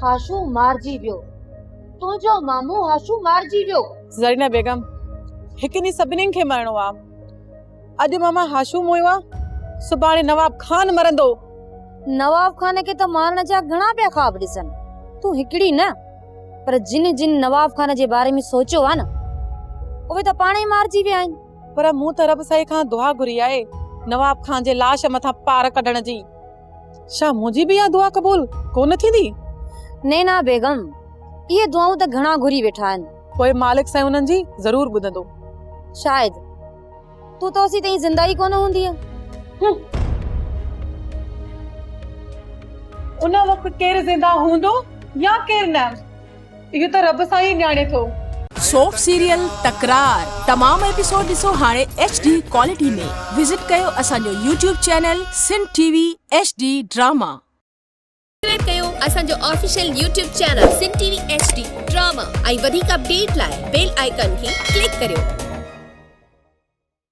هاشو مارجي ويو. تنهنجو مامو هاشو مارجي ويو. زرينه بيگم، هڪ ڏينهن سڀني کي مرڻو آ. اڄ ماما هاشو مويو آ، سڀاڻي نواب خان مرندو. نواب خان کي ته مارڻ جا گهڻا پيا خواب ڏسن. تون هڪڙي نه، پر جن جن نواب خان جي باري ۾ سوچيو آ نه، اهي ته پاڻ ئي مارجي ويا آهن. پر مون ته رب سائين کان دعا گهري آهي نواب خان جي لاش مٿان پار ڪڍڻ جي. ڇا منهنجي به اها دعا قبول ڪو نه ٿيندي؟ نينا بيگم، اهي دعائون ته گهڻا گهري ويٺا آهن. پوء مالڪ سائين انهن جي ضرور ٻڌندو. شايد. تون ته اوسين تائين زنده ئي ڪونه هوندينء. هون. ان وقت ڪير زنده هوندو يا ڪير نه، اهو ته رب سائين ئي ڄاڻي ٿو. سوپ سيريل تڪرار تمام ايپيسوڊ ڏسو هاڻي ايڇ ڊي ڪوالٽي ۾ وزٽ ڪيو اسان جو YouTube channel Sindh T V H D drama. Subscribe ڪيو اسان جو official YouTube channel Sindh T V H D drama ۽ وڌيڪ اپڊيٽ لاء بيل آئيڪان کي ڪلڪ ڪريو.